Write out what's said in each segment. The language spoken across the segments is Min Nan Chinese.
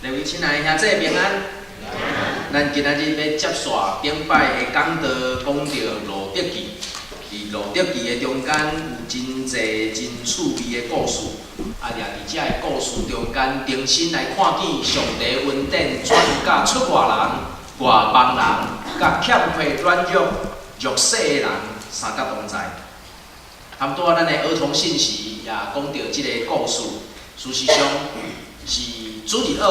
各位親愛的兄弟平安。咱今仔日欲接續頂擺的講道，講著路得記。佇路得記的中間有真濟真趣味的故事，啊，也佇這个故事中間，重新來看見上帝恩典轉嫁出外人、外邦人，佮欠缺軟弱、弱勢的人三角同在。拄拄仔咱的兒童信息也講著這个故事，事實上是主日學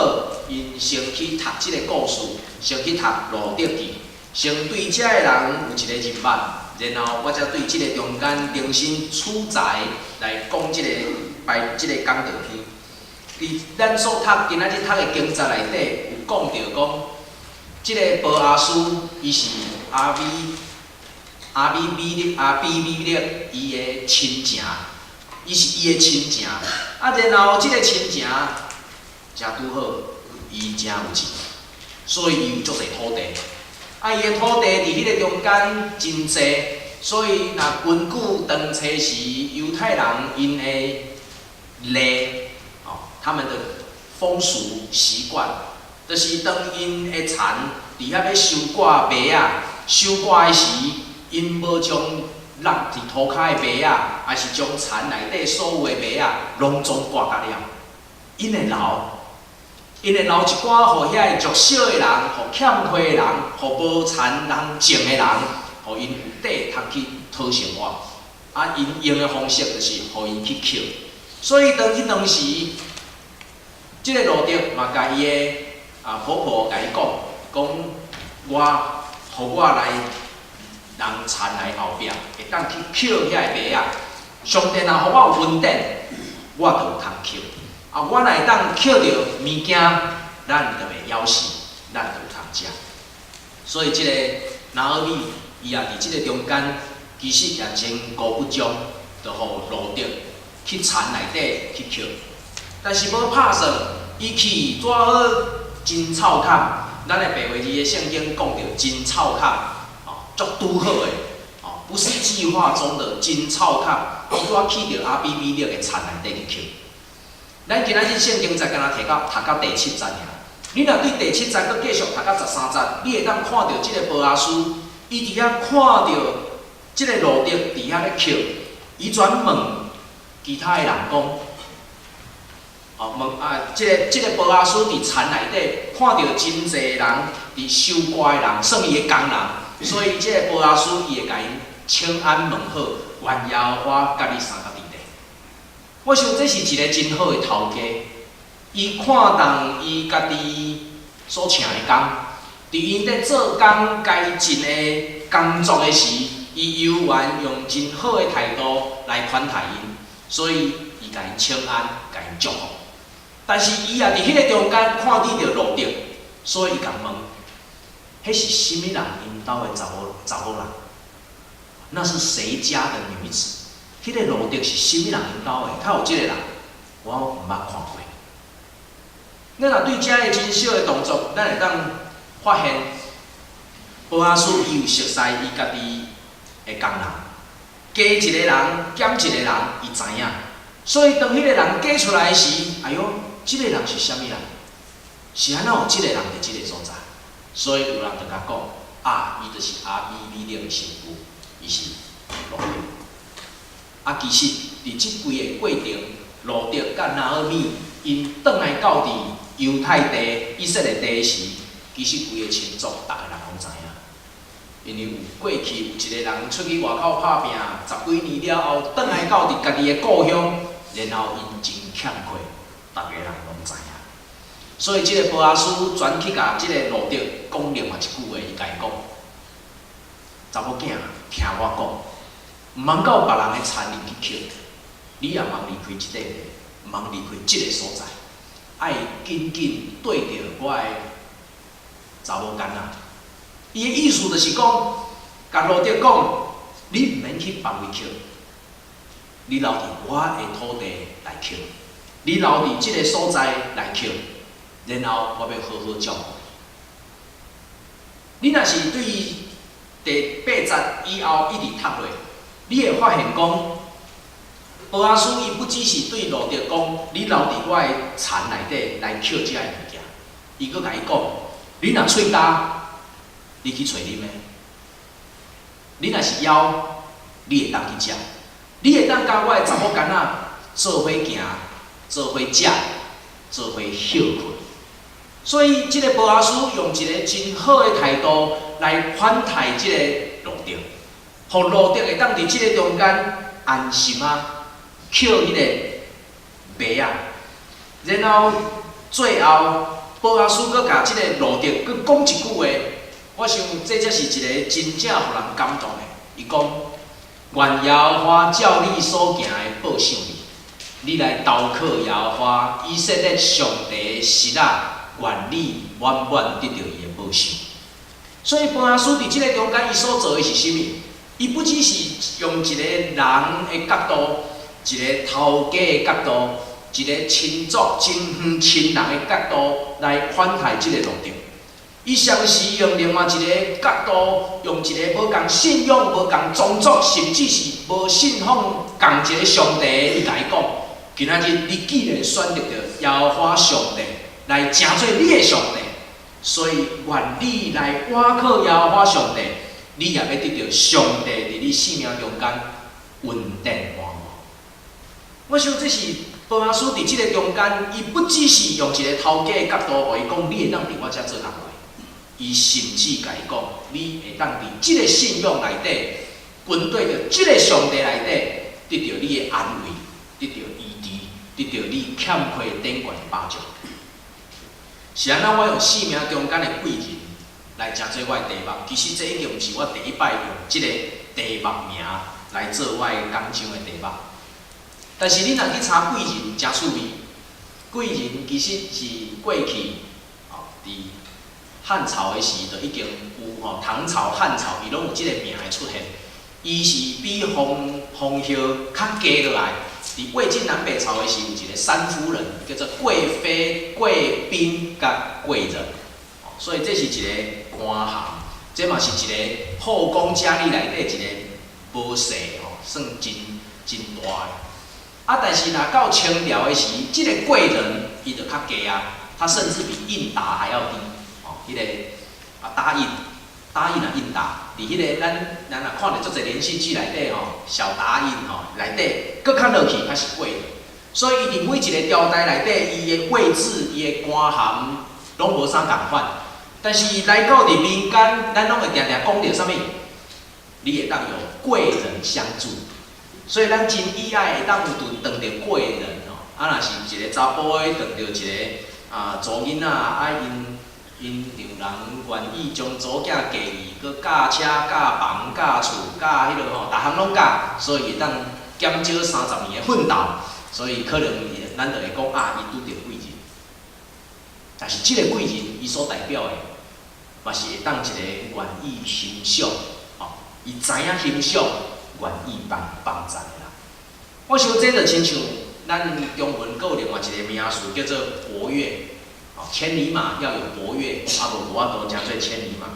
𪜶先去讀這个故事，先去讀路得記，先對遮的人有一個認捌，然後我才對這个中間重新取材來講這个排這个講道篇。佇咱所讀今仔日讀的經節內底有講著講，這个波阿斯伊是亞比米勒伊的親情，伊是伊的親情。啊，然後這个親情誠拄好，伊誠有錢，所以伊有足濟土地。啊，伊的土地佇彼个中間真濟，所以若根據當初時猶太人𪜶的禮，哦，他們的風俗習慣，就是當𪜶的田佇遐欲收割麥仔，收割的時，𪜶無將落佇塗跤的麥仔，抑是將田內底所有的麥仔，攏總割甲了，𪜶會留。𪜶會留一寡，予遐个弱小的人，予欠缺的人，予無田通種的人，予𪜶有地通去討生活。啊，𪜶用的方式就是予𪜶去抾。所以當彼當時，這个路得嘛共伊的婆婆共伊講，講我予我來人田來後壁，會當去抾遐个麥仔。上帝若予我有恩典，我就有通抾。啊，我若會當抾著物件，咱就袂枵死，咱就有通食。所以這个拿俄米，伊也佇這个中間，其實也真顧不將，就予路得去田內底去抾。但是無拍算，伊去拄好真湊巧，咱的白話字的聖經講著真湊巧，哦，足拄好的，哦，不是計劃中的真湊巧，伊拄仔去著亞比米勒的田內底去抾。咱今仔日聖經節敢若提到讀到第七節爾，你若對第七節閣繼續讀到13節，你會當看著這个波阿斯，伊佇遐看著這个路得佇遐咧抾，伊轉問其他的人講，哦問啊，這个波阿斯佇田內底看著真濟人佇收割的人，算伊的工人，所以這个波阿斯伊會共𪜶請安問好，願耶和華佮你相佮佇咧。我想這是一个真好的頭家，伊看重伊家己所請的工，佇𪜶咧做工該盡的工作的時，伊猶原用真好的態度來款待𪜶，所以伊共𪜶請安，共𪜶祝福。但是伊也佇彼个中間看見著路得，所以伊共問：彼是啥物人𪜶兜的查某人？那是誰家的女子？彼个路得是啥物人𪜶兜的？敢有這个人？我毋捌看過。咱若對遮个真小的動作，咱會當發現，波阿斯伊有熟似伊家己的工人，加一个人，減一個人，伊知影。所以當彼个人加出來時，哎喲，這个人是啥物人？是按怎有這个人佇這个所在？所以有人就共講，啊，伊就是亞比米勒的新婦，伊是路得。啊，其實佇這規个過程，路得佮拿俄米𪜶轉來到佇猶太地、以色列地時，其實規个親族逐个人攏知影。因為有過去有一個人出去外口拍拚，十幾年了後，轉來到佇家己的故鄉，然後𪜶真欠缺，逐个人攏知影。所以這个波阿斯轉去共這个路得講另外一句話，伊共伊講：查某囝，聽我講。毋通到別人的田裡去抾，你也毋通離開這塊地，毋通離開這个所在，愛緊緊綴著我的查某囡仔。伊的意思就是講，共路得講，你毋免去別位抾，你留佇我的土地來抾，你留佇這个所在來抾，然後我欲好好照顧你。你若是對第八節以後一直讀落，你會發現講，波阿斯伊不只是對路得講，你留佇我的田內底來抾這个物件，伊閣共伊講：你若喙焦，你去揣啉的；你若是枵，你會當去食。你會當佮我的查某囡仔做伙行，做伙食，做伙歇睏。所以，這個波阿斯用一个真好的態度來款待這个路得，予路得會當佇這个中間安心啊，抾彼个麥仔。然後最後，波阿斯閣共這个路得閣講一句話，我想這才是一个真正予人感動的。伊講：願耶和華照你所行的報賞你，你來投靠耶和華，以色列上帝的實啊，願你滿滿得著伊的報賞。所以波阿斯佇這个中間，伊所做的是啥物？伊不只是用一个人的角度，一个頭家的角度，一个親族真遠親人的角度來款待這个路得。伊同時用另外一个角度，用一个無仝信仰、無仝宗族，甚至是無信奉仝一个上帝，伊共伊講：今仔日你既然選擇著耶和華上帝來成做你的上帝，所以願你來倚靠耶和華上帝，你也欲得著上帝佇你生命中間恩典滿滿。我想這是波阿斯佇這个中間，伊不只是用一个頭家的角度，予伊講，你會當佇我遮做工課。伊甚至共伊講，你會當佇這个信仰內底，跟綴著這个上帝內底，得著你的安慰，得著醫治，得著你欠缺頂懸的保障。是按怎我用生命中間的貴人來成做我的題目？其實這已經毋是我第一擺用這个題目名來做我的講章的題目。但是你若去查貴人，誠趣味。貴人其實是過去哦，佇漢朝的時就已經有吼，唐朝、漢朝伊攏有這个名的出現。伊是比皇皇后較低落來。佇魏晉南北朝的時，有一个三夫人，叫做貴妃、貴賓佮貴人。所以這是一个官銜，這嘛是一个後宮佳麗內底一个無勢吼，算真真大的。啊，但是若到清朝的時，這个貴人伊就較低啊，他甚至比胤達還要低。哦，彼个啊答應，答應啊胤達，佇彼个咱咱若看著足濟連續劇內底吼，小答應吼內底，閣較落去較是貴人。所以伊佇每一个朝代內底，伊的位置、伊的官銜攏無啥仝款。但是來到佇民間，咱攏會定定講著啥物？你會當有貴人相助，所以咱真喜愛會當有拄著貴人吼。啊，若是一个查埔的拄著一个啊查某囡仔，啊𪜶𪜶丈人願意將查某囝嫁伊，閣教車、教房、教厝、教彼落吼，逐項攏教，所以會當減少30年的奮鬥。所以可能咱就會講啊，伊拄著貴人。但是這个貴人，伊所代表的，嘛是會當一个願意欣賞，吼，伊知影欣賞，願意幫幫贊的人。我想這就親像咱中文閣有另外一个名詞叫做伯樂，哦，千里馬要有伯樂，啊無無法度成做千里馬。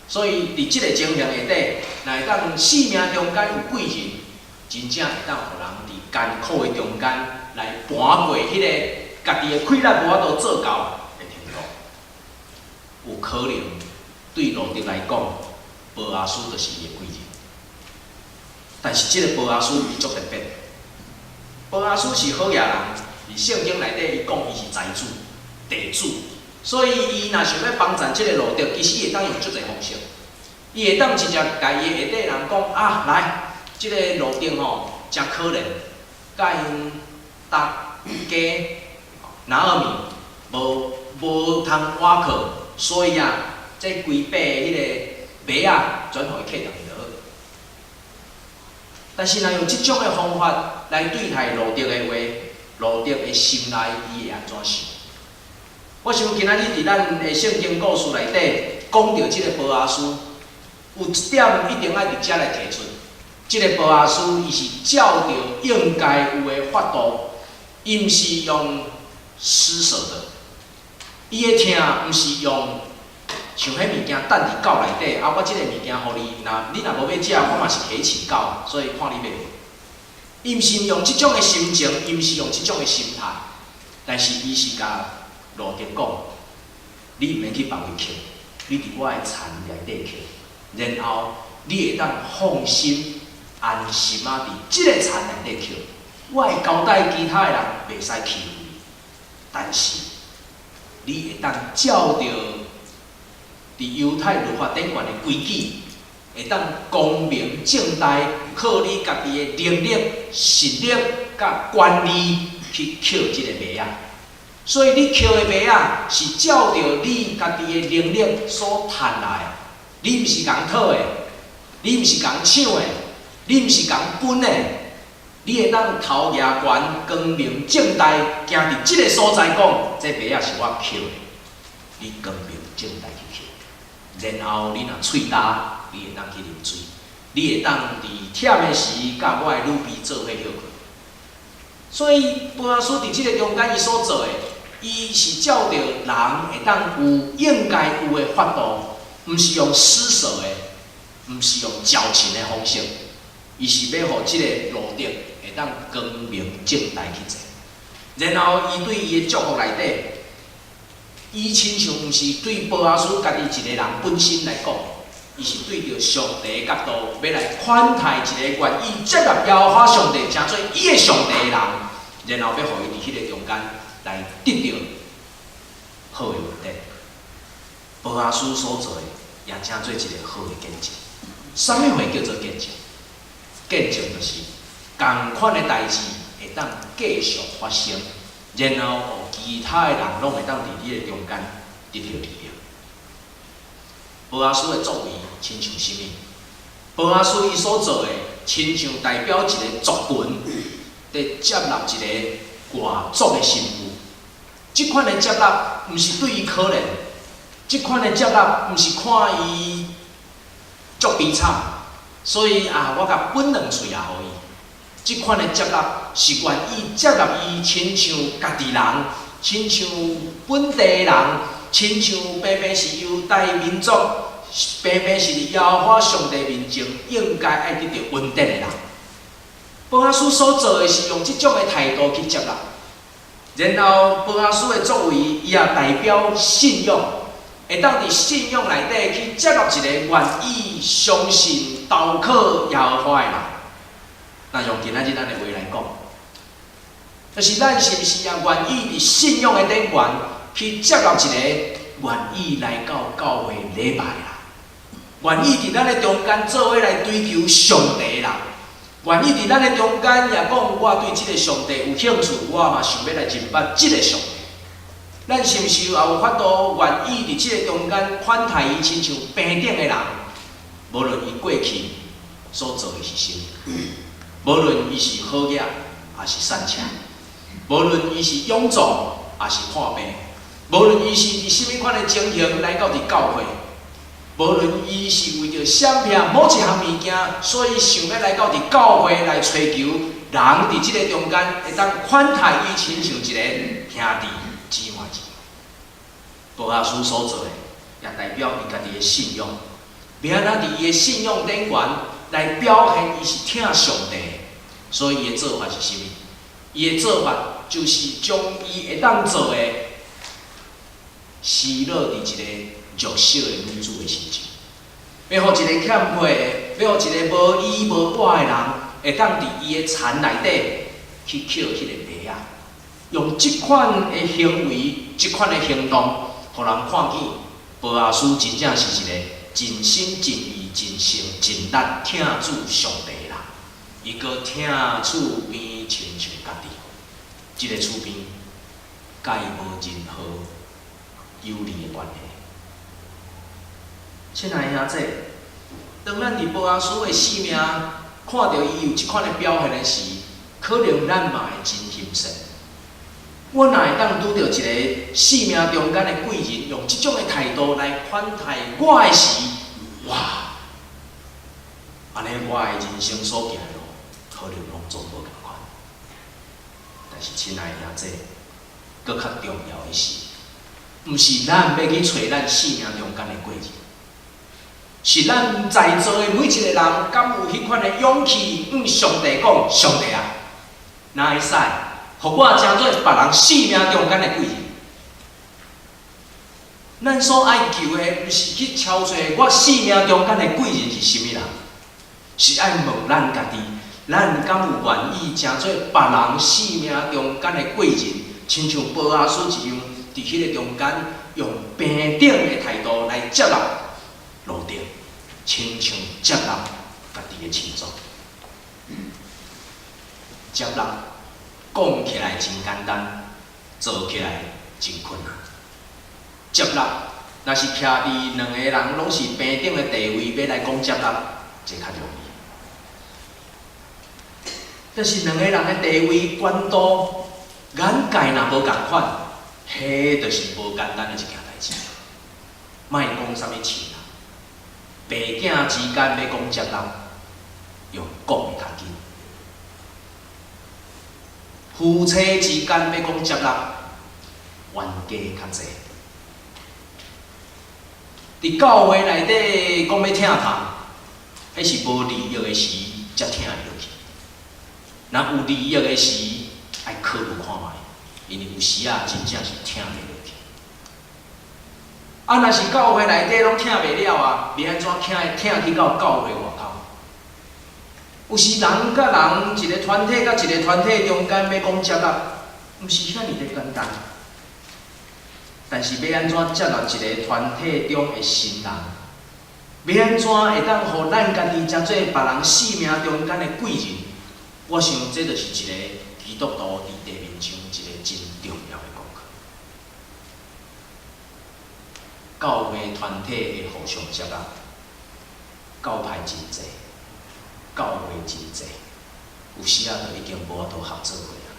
所以佇這个情形下底，若會當生命中間有貴人，真正會當予人佇艱苦的中間來跋過彼个家己的氣力無法度做到的程度。有可能對路得來講，波阿斯就是伊的貴人。但是這个波阿斯伊足特別，波阿斯是好野人，佇聖經內底伊講伊是財主、地主，所以伊若想欲幫贊這个路得，其實伊會當用足濟方式。伊會當直接共伊下底人講啊，來，這个路得吼誠可憐，佮𪜶逐家拿俄米無無通倚靠，所以啊，這規塊彼个麥仔轉予伊客轉去就好。但是若用這種的方法來對待路得的話，路得的心內伊會按怎想？我想今仔日佇咱的聖經故事內底講著這个波阿斯，有一點一定愛佇遮來提出。這个波阿斯伊是照著應該有的法度，伊毋是用施捨的，伊的疼毋是用像彼物件等佇窖內底，啊，我這个物件予你，若你若無欲食，我嘛是提飼狗，所以看你欲無。伊毋是用這種的心情，伊毋是用這種的心態，但是伊是共路得講，你毋免去別位抾，你佇我的田內底抾，然後你會當放心安心仔佇這个田內底抾。我會交代其他的人袂使欺負你，但是你會當照著佇猶太律法頂懸的規矩，會當光明正大，靠你家己的能力、實力佮權利去抾這个麥仔。所以你抾的麥仔是照著你家己的能力所趁來的，你毋是共討的，你毋是共搶的，你毋是共分的，你會當頭舉懸，光明正大，行佇這个所在講，這麥仔是我抾的，你光明正大去抾，然後你若喙焦，你會當去啉水，你會當佇忝的時，佮我的女婢做伙歇睏。所以波阿斯佇這个中間，伊所做的，伊是照著人會當有應該有的法度，毋是用施捨的，毋是用矯情的方式，伊是欲予這个路得會當光明正大去做。然後伊對伊的祝福內底，伊親像毋是對波阿斯家己一个人本身來講，伊是對著上帝的角度，欲來款待一个願意接納耶和華上帝，成做伊的上帝的人，然後欲予伊佇彼个中間來得著好的恩典。波阿斯所做的，也成做一个好的見證。啥物貨叫做見證？見證就是仝款的代誌會當繼續發生，然後予其他的人攏會當佇你的中間得著利益。波阿斯的作為親像啥物？波阿斯伊所做的，親像代表一个族群佇接納一个外族的新婦。這款的接納，毋是對伊可憐，這款的接納，毋是看伊足悲慘，所以啊，我共分兩喙也予伊。這款的接納是願意接納伊，親像家己人，親像本地人，親像平平是猶太民族，平平是佇耶和華上帝面前應該愛得著恩典的人。波阿斯所做的是用這種的態度去接納，然後波阿斯的作為，伊也代表信仰，會當佇信仰內底去接納一个願意相信投靠耶和華的人。那用今仔日咱的話來講，就是咱是毋是也願意佇信仰的頂懸去接納一个願意來到教會禮拜的人，願意佇咱的中間做伙來追求上帝的人，願意佇咱的中間也講我對這个上帝有興趣，我嘛想欲來認捌這个上帝。咱是毋是也有法度願意佇這个中間款待伊，親像平等的人，無論伊過去所做的是啥物，無論伊是好額，抑是散赤，無論伊是臃腫，抑是破病，無論伊是佇啥物款的情形來到佇教會，無論伊是為著閃避某一項物件，所以想欲來到佇教會來揣求人佇這个中間會當款待伊，親像一個兄弟姊妹一樣。波阿斯所做的，也代表伊家己的信仰。欲按怎佇伊的信仰頂懸來表現伊是疼上帝的，所以伊的做法是啥物？伊的做法就是將伊會當做的施落佇一個弱小的女子的身上，欲予一个欠缺的，欲予一个無依無倚的人，會當佇伊的田內底去抾彼个麥仔，用這款的行為、這款的行動，予人看見波阿斯真正是一个盡心盡意、盡心盡力疼主上帝的人。伊閣疼厝邊親像家己，這个厝邊佮伊無任何有利的關係。親愛的兄弟，當咱佇波阿斯的生命看著伊有這款的表現的時，可能咱嘛會真欣羨。我若會當拄著一个生命中間的貴人，用這種的態度來款待我的時，哇！按呢我的人生所行的路，可能攏總無仝款。但是，親愛的兄弟，閣較重要的是，毋是咱欲去揣咱生命中間的貴人，是咱在座的每一个人，敢有彼款的勇氣，向上帝講：上帝啊，若會使，予我成做別人生命中間的貴人。咱所愛求的，毋是去搜揣我生命中間的貴人是啥物人，是愛問咱家己，咱敢有願意成做別人生命中間的貴人，親像波阿斯一樣，佇彼个中間用平等的態度來接納路得，親像接納家己的親族。接納講起來真簡單，做起來真困難。接納，若是徛佇兩個人攏是平等的地位，欲來講接納，這較容易。但是兩個人的地位、懸度、眼界若無仝款，彼就是無簡單的一件代誌。莫講啥物親啊，爸囝之間欲講接納，用講的較緊；夫妻之間欲講接納，冤家較濟。佇教會內底講欲疼痛，彼是無利益的時才疼會落去。若有利益的時，愛考慮看覓，因為有時仔真正是疼袂落去。啊，若是教會內底攏疼袂了啊，欲按怎疼疼去到教會外口？有時人佮人，一個團體佮一個團體中間欲講接納，毋是遐爾的簡單。但是欲按怎接納一個團體中的新人？欲按怎會當予咱家己成做別人生命中間的貴人？我想這就是一個基督徒佇地面上一個真重要的功課。教會團體的互相接納，教派真濟，教會真濟，有時仔就已經無法度合做伙啊。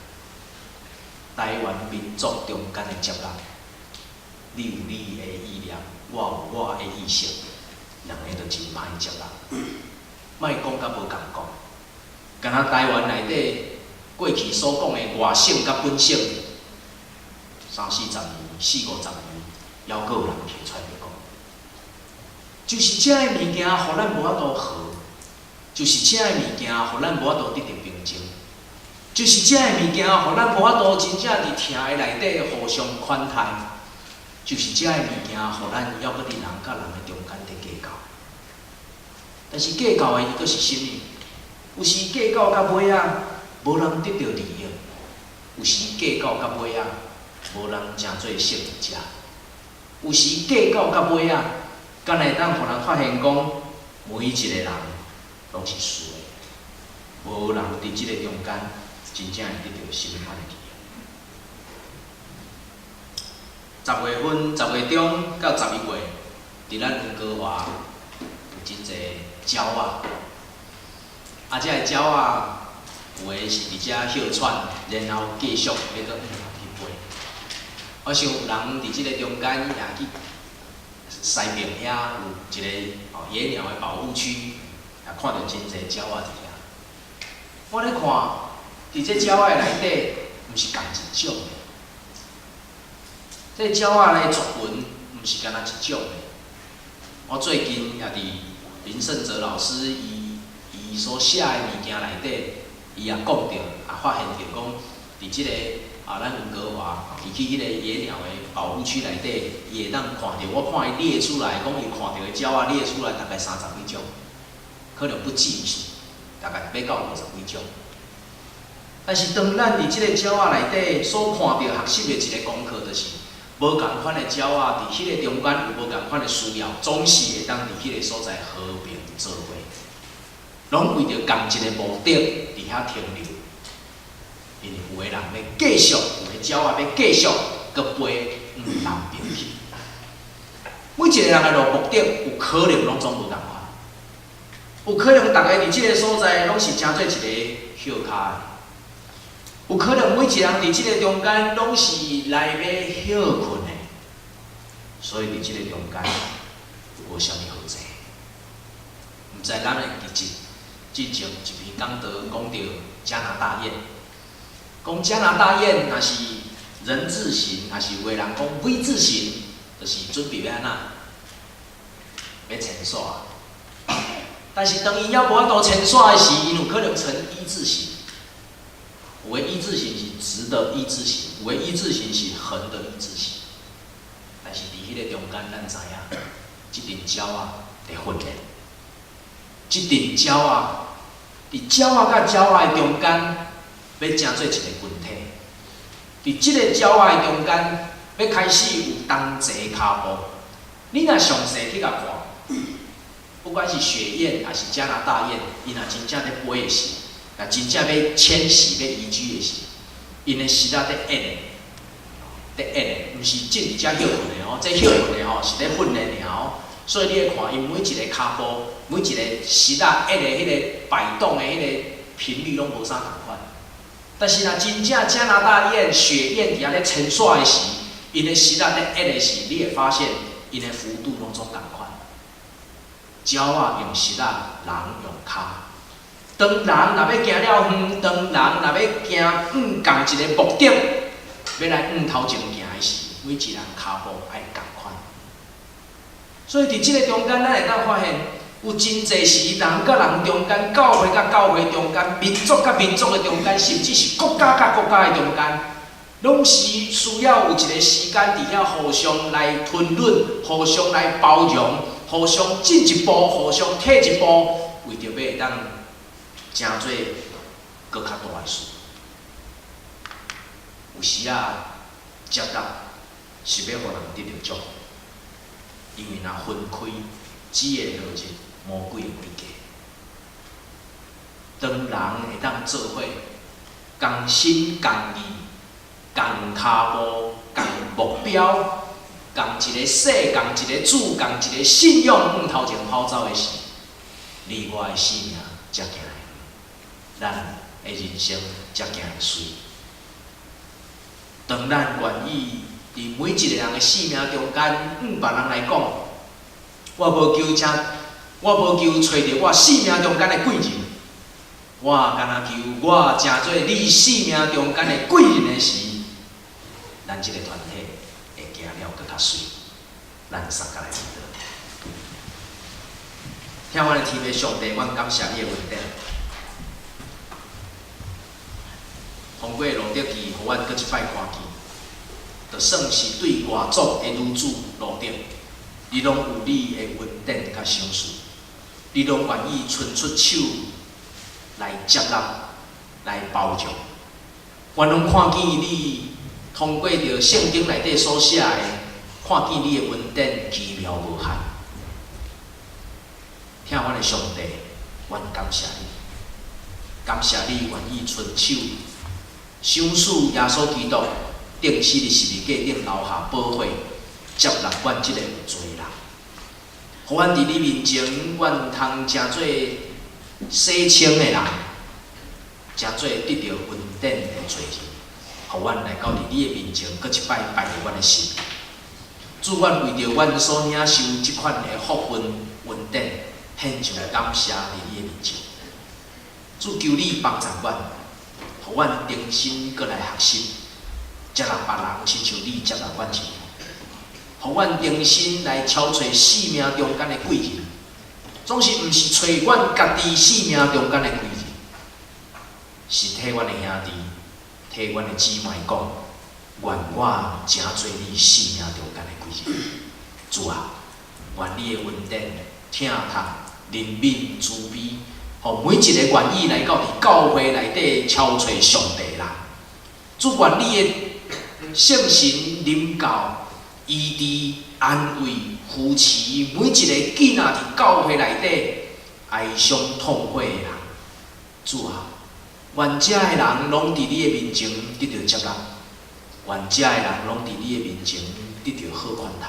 台灣民族中間的接納，你有你的意念，我有我的意識，兩个就真歹接納。莫講甲無仝講，敢若台灣內底過去所講的外省佮本省，三四十年、四五十年，猶閣有人提出來講，就是這个物件，予咱無法度和，就是這個物件，予咱無法度得著平靜，就是這个物件，予咱無法度真正佇疼的內底互相寬待，就是這个物件，予咱猶閣佇人佮人的中間佇計較。但是計較的伊閣是啥物？有時計較到尾仔，無人得著利益；有時計較到尾仔，無人成做勝利者；有時計較到尾仔，敢會當予人發現講，每一個人攏是輸的，無人佇這個中間真正會得著啥物款的利益。10月份、10月中到11月，佇咱溫哥華有真濟鳥仔，啊，這个鳥仔有的是佇遮歇喘，然後繼續欲閣往南去飛。我想有人佇這個中間也去西爿遐有一個哦野鳥的保護區，也看著真濟鳥仔佇遐。我咧看，佇這鳥仔的內底，毋是仝一種的。這鳥仔的族群毋是干焦一種的。我最近也佇林勝哲老師伊伊所寫的物件內底，伊也講著，也發現著講，佇這個啊，咱溫哥華，伊去彼個野鳥的保護區內底，伊會當看著，我看伊列出來，講伊看著的鳥仔列出來大概三十幾種，可能不止是，大概欲到五十幾種。但是當咱佇這個鳥仔內底所看著學習的一個功課，就是無仝款的鳥仔佇彼個中間有無仝款的需要，總是會當佇彼個所在和平做伙，攏為著仝一个目的佇遐停留。因為有的人欲繼續，有的鳥仔欲繼續閣飛往南邊去。每一個人的路目的有可能攏總無仝款，有可能逐个佇這个所在攏是成做一个歇跤的，有可能每一個人佇這个中間攏是來欲歇睏的，所以佇這個中間無啥物好坐。毋知咱會記得之前一篇講道講著加拿大雁，講加拿大雁若是人字形，抑是有的人講 V 字形，就是準備欲按怎？欲遷徙。但是當伊猶無法度遷徙的時，𪜶有可能成一字形。有的一字形是直的一字形，有的一字形是橫的一字形。但是佇彼個這個中間，咱知影，這陣鳥仔佇訓練，這陣鳥仔佇鳥仔佮鳥仔的中間，欲成做一個群體。佇這個鳥仔的中間，欲開始有同齊跤步。你若詳細去共看，不管是雪雁抑是加拿大雁，𪜶若真正咧飛的時，若真正欲遷徙、欲移居的時，𪜶的翼仔佇按的，佇按的，毋是靜佇遮歇睏的哦，這歇睏的吼是咧訓練爾哦。所以你會看，𪜶每一个跤步，每一個翼仔按的彼个擺動的彼个頻率攏無啥仝款。但是若真正加拿大雁、雪雁佇遐咧遷徙的時，𪜶的翼仔咧按的時，你會發現𪜶的幅度攏總仝款。鳥仔用翼仔，人用跤。當人若欲行了遠，當人若欲行向仝一个目的，欲來向頭前行的時，每一人跤步愛仝款。所以佇這个中間，咱會當發現，有真濟時人佮人中間、教會佮教會中間、民族佮民族的中間，甚至是國家佮國家的中間，攏是需要有一个時間佇遐互相來吞忍、互相來包容、互相進一步、互相退一步，為著欲會當成做閣較大的事。有時仔接納是欲予人得著祝福，因為若分開，只會落入魔鬼的詭計。當人會當做伙，仝心仝意、仝跤步、仝目標、仝一个勢、仝一个主、仝一个信仰向頭前跑走的時，你我的生命才行會遠，咱的人生才行會媠。當咱願意佇每一個人的生命中間，向別人來講，我無求啥，我無求揣著我生命中間的貴人，我干焦求我成做你生命中間的貴人的時，咱這個團體會行了閣較媠。咱三共來祈禱。疼阮的天父上帝，阮感謝你的恩典。通過路得記，予阮閣一擺看見，就算是對外族的女子路得，你攏有你的恩典佮賞賜，你攏願意伸出手來接納、來包容。阮攏看見你通過著聖經內底所寫的，看見你的恩典奇妙無限。疼阮的上帝，阮感謝你，感謝你願意伸手賞賜耶穌基督釘死佇十字架頂留下寶血，接納阮這个有罪人，予阮佇你面前，阮通成做洗清的人，成做得著恩典的罪人，予阮來到佇你的面前，閣一擺拜著阮的心。主，阮為著阮所領受這款的福分恩典，獻上感謝佇你的面前。主，求你幫助阮，予阮重新閣來學習，接納別人，親像你接納阮一樣。予阮重新來敲揣生命中間的貴人，總是毋是揣阮家己生命中間的貴人，是替阮的兄弟、替阮的姊妹講，願我成做你生命中間的貴人。主啊，願你的恩典、疼痛、憐憫、慈悲，予每一个願意來到佇教會內底敲揣上帝人。主，願你的聖神臨到、醫治、安慰、扶持每一个囝仔佇教會內底哀傷痛悔的人。主啊，願遮的人攏佇你的面前得著接納，願遮的人攏佇你的面前得著好款待，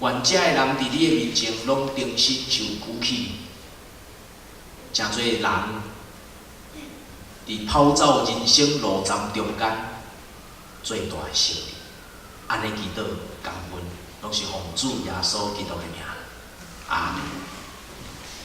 願遮的人佇你的面前攏重新受舉起，成做人佇跑走人生路站中間最大的勝利。按呢祈禱感恩，攏是奉主耶穌基督的名，阿門。